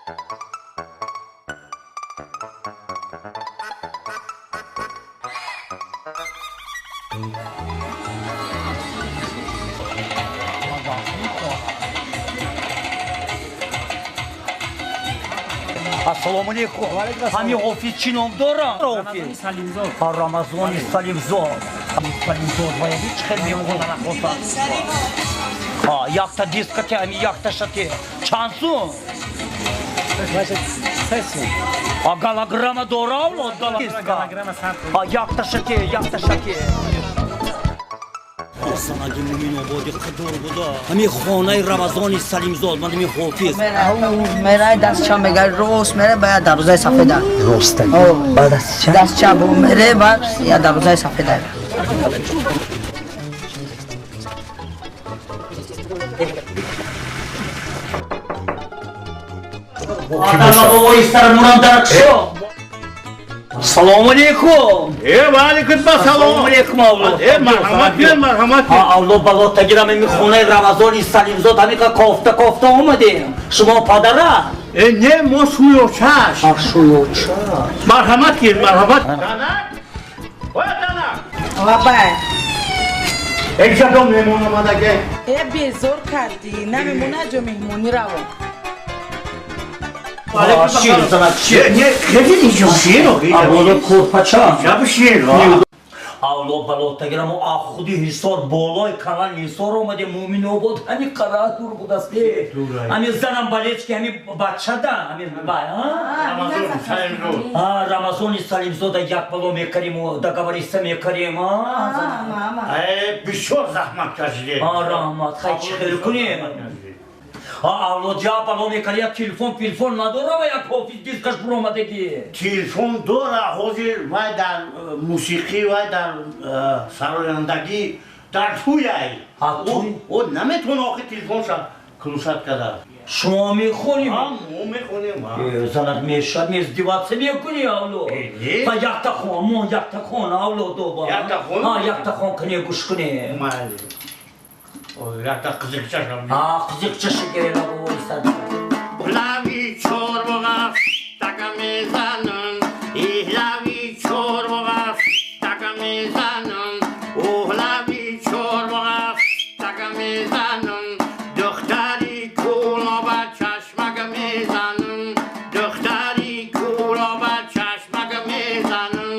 Ассалому алейкум. Ҳами ҳофиз чӣ ном дорам? Салимзод. Рамазони Салимзод. Салимзод ва ҳеҷ хел мемонад. Якта дискате, ҳами якта шате. Чанд сум? А голограмма дора авлод? Якта шате, якта шате. Санаги Муминободи қадор буда. Ҳами хонаи Рамазони Салимзод, ман ҳами ҳофиз. Мерай дастча мегар рост мере ба дарвозаи сафеда. Рост. Ба дастча? Дастча бу мере ба я дарвозаи сафеда. Салому алейкум. Ва алейкум ассалом. Алейкум авлод. Марҳамат кун, марҳамат кун. Авлод бало тагирам ами хонаи Рамазони Салимзод ҳамика кофта кофта омадем. Шумо падара? Не, мо шӯёчаш. Шӯёчаш. Марҳамат кун, марҳамат. Данак? Ой, данак. Лабай. Эй, шадом меҳмон омадаге. Безор кардӣ, намемона ҷо меҳмонӣ равон. Шир занак, шир. Не, хеле инҷо шир. Авлод курпача. Шаб шир. Авлод бало тагирам худи Ҳисор болои канали Ҳисор омадем Муминобод ҳами қара дур будаст. Ҳами занам балечки ҳами бачада ҳами бай, а? Рамазони Салимзода як бало мекарим, договориться мекарим, а? Бисёр заҳмат кашидед. Раҳмат, хай чӣ хел кунем? Авлод я бало мекари, як телефон телефон надора ва як ҳофиз дискаш буромадагӣ. Телефон дора, ҳозир вай дар мусиқӣ, вай дар сарояндагӣ, дар тӯяй. О наметавона охи телефонша кунусат када. Шумо мехонем? Мо мехонем. Занат мешад, мездиваться мекунӣ, авлод. Ба якта хон, мо якта хон, авлод оба. Якта хон? Якта хон куне, гӯш кунем. Майли. Якта қизиқчашам. Қизиқчаша керена бовоисад. Лави чорбоға така мезанам, иҳлави чорбоға така мезанам, оҳлави чорбоға така мезанам, духтари кӯлоба чашмага мезанам, духтари кӯлоба чашмага мезанам,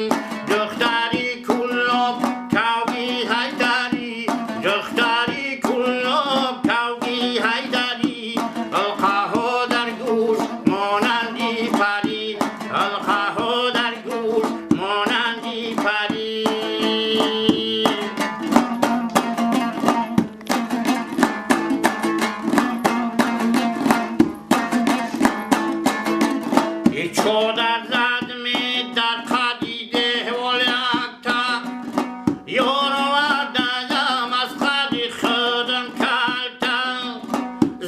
духтари кӯлоб кавги ҳайдари, духтари кӯлоб кавги ҳайдари, ҳалқаҳо дар гӯш монанди парӣ, ҳалқаҳо дар гӯш монанди парӣ. Чодар задми дар қади деҳвол якта, ёр овардаям аз қади худам калта,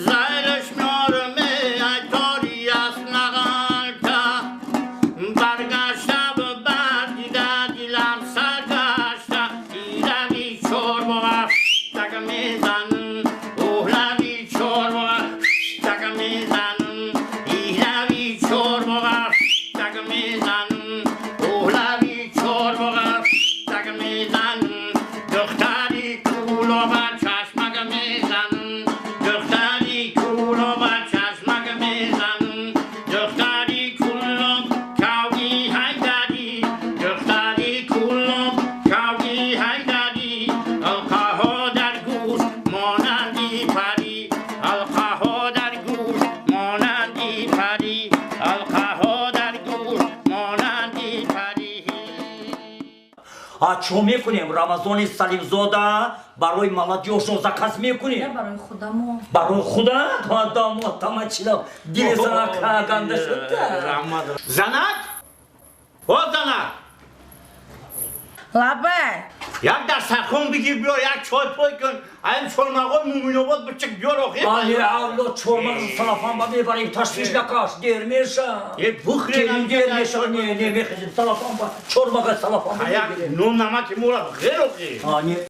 зайлаш меорам ай тори аст нағалта, баргашта бар дида дилам саргашта, ирави чорбоға така мезанам, оҳлави чорбоға така мезанам, иҳлави чорбоға така мезанам, оҳлави чорбоға така мезанам, духтари кӯлоба чашмага мезанам, духтари кӯлоба чашмага мезанам, духтари кӯлоб кавги ҳайдарӣ, духтари кӯлоб кавги ҳайдарӣ, ҳалқаҳо дар гӯш монанди парӣ, ҳалқаҳо дар гӯш монанди парӣ, ҳалқаҳо дар гӯш монанди парӣ. Чо мекунем? Рамазони Салимзода барои молодёжо заказ мекунем. Барои худамо. Барои худат? Дамо тамачила дили занака ганда шуда. Занак? О, занак! Лабай. Як дастархон бигир биёр, як чой пой кун. Айн чормағои Муминобод бичик биёр охи. Али авлод чормағ салафан ба мебарем, ташвиш накаш, дер меша. Бухрем дер меша, не, не мехезем салафан ба чормаға салафан ба. Як нон намаки мора бихер охи. Не.